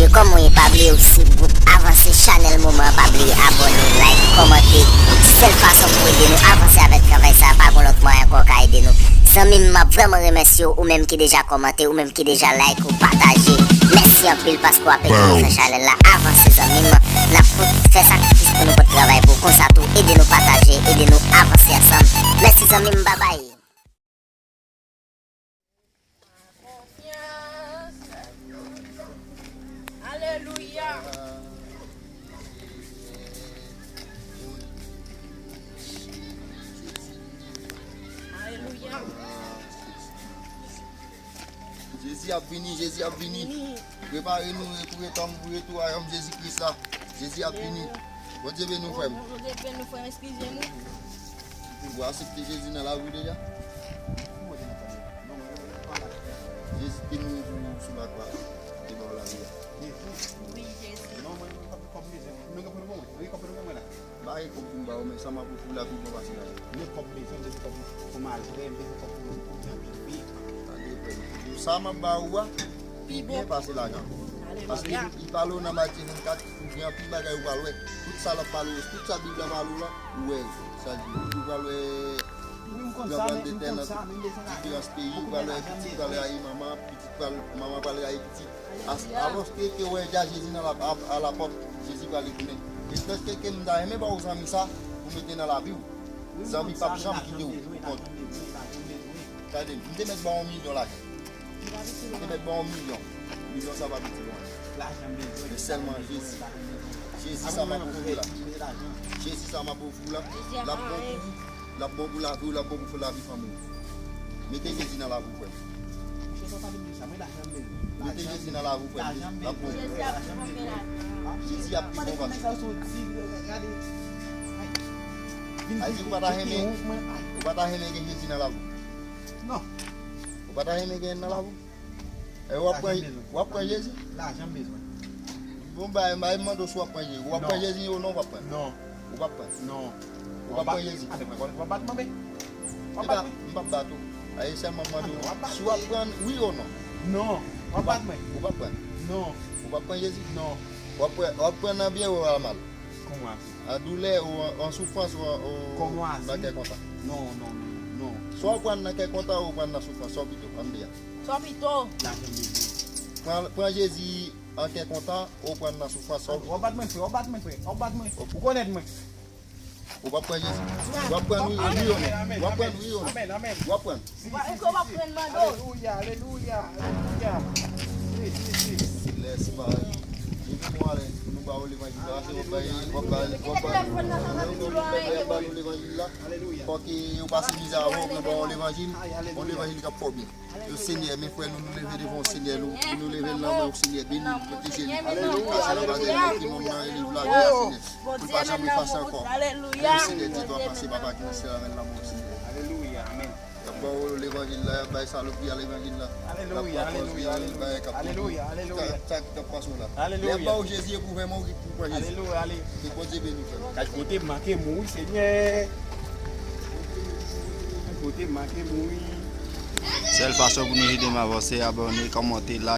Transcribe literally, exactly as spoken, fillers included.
Kòman w ye? Pa bliye w swiv gwoup Avanse Chanèl Moman an. Pa bliye abòne, like, kòmante. Sèl fason pou ede nou avanse avèk travay sa a, pa gon lòt mwayen ankò w ka ede nou. Zanmi m, m ap vrèman remèsye w, ou menm ki deja kòmante, ou menm ki deja like, ou pataje. Mèsi anpil paske w ap ede nou fè chanèl la avanse, zanmi m. N ap pot fè sakrifis pou nou pot travay pou w. Konsa tou, ede nou pataje, ede nou avanse ansanm. Mèsi, zanmi m, babay. Konfyans. Alelouya. Alelouya. Jezi ap vini, Jezi ap vini. Vini. Prepare nou pou retan, pou retou a Jezi Kris la. Jezi ap vini. Bondye beni w, frè m. Bondye beni w, frè m. Eskize m, wi. Ou aksepte Jezi nan lavi w deja? Jezi te mouri pou ou sou lakwa, te ba w lavi a. Wi, Jezi. Non, mwen, mwen, kòb, kòb bezwen. Nou gen pou nou ban mwen. Wi, kòb pou nou ban mwen la. Ba e kòb pou m ba w, men sa m ap ofri w la pi bon pase lajan. Men kòb bezwen, m bezwen kòb pou, pou maje, m bezwen kòb pou, pou byen viv. Tande, frè m. Sa m ap ba ou a, pi byen pase lajan. Paske li pale w nan Matye vennkat, ou gen anpil bagay ou pral wè. Tout sa l ap pale w, tout sa Bib la pale w la, ou wè yo. Sa di, ou pral wè gran grann de tè nan diferans peyi, ou pral wè pitit pral rayi manman, pitit pral, manman pral rayi pitit. As-, alòske ke wè deja Jezi nan la, a, a lapòt, Jezi pral retounen. E tanke ke m ta renmen ba w zanmi sa, pou mete nan lavi w. Zanmi p ap janm kite w pou kont ou. Gade, m te mèt ba w yon milyon lajan. M te mèt ba w yon milyon. Milyon sa pa piti lwen. Men sèlman Jezi. Jezi sa m ap ofri w la. Jezi sa m ap ofri w la. L ap bon pou ou. L ap bon pou lavi w, l ap bon pou lavi fanmi w. Mete Jezi nan lavi w, frè m. Mete Jezi nan lavi w, frè m. L ap bon pou ou. Jezi ap pi bon pase. Ayiti, ou pa ta renmen, ou pa ta renmen gen Jezi nan lavi w? Non. Ou pa ta renmen gen nan lavi w? E w ap pran, w ap pran Jezi? Lajan m bezwen. Bon, bay, bay, m mande w si w ap pran Jezi. W ap pran Jezi ou non, w ap pran? Non. Ou p ap pran? Non. Ou p ap pran Jezi? Ate mwen, w ap bat mwen, men. W ap bat mwen? M p ap bat ou. Aye, sèlman m mande w si w ap pran wi ou non. Non. W ap bat mwen? Ou p ap pran? Non. Ou p ap pran Jezi? Non. W ap pran, w ap pran nan byen ou al mal? Kòman? An doulè ou an, an soufrans ou an, ou nan kè kontan? Non, non, non, non. Swa w pran nan kè kontan ou pran nan soufrans, sa w pito, ann di a. Sa w pito? Lajan m bezwen. Pran, pran Jezi an kè kontan ou pran nan soufrans, sa w pito. W ap bat mwen, frè, w ap bat mwen, frè, w ap bat mwen. Ou konèt mwen. Ou p ap pran Jezi? W ap pran wi, wi ou non? W ap pran wi ou non? W ap pran? Èske w ap pran mando? Alelouya, alelouya, alelouya. Wi, wi, wi. Lès pa. Depi nou ale, nou ba yo levanjil la, se w ap bay, w ap bay, w ap bay. Lè w ba nou levanjil la, fòk yo pase mizè avè w pou yo ba w levanjil, yon levanjil k ap fè w byen. Yo, Senyè, men frè nou, nou leve devan w, Senyè, nou, nou leve l nan men w, Senyè, beni l, pwoteje l, pwoteje l, kase nan bagay nan ki nonm nan e liv lavi a, Senyè, pou l pa janm efase ankò. Yo, Senyè, di dwa pase, papa, ki nan syèl avè l nan men w, Senyè. Alelouya, amèn. Y ap ba w levanjil la, y ap bay salopri a levanjil la. Alelouya, alelouya, alelouya. Alelouya, alelouya. Sa, sa k t ap pase w la. Alelouya. Lè y ap ba w Jezi, e pou vrèman w ki pou pran Jezi. Alelouya, ale. Ke Bondye beni w, frè m. Gad kote m manke mouri, Senyè. Gad kote m manke mouri. Sèl fason pou nou ede m avanse, abòne, kòmante, like.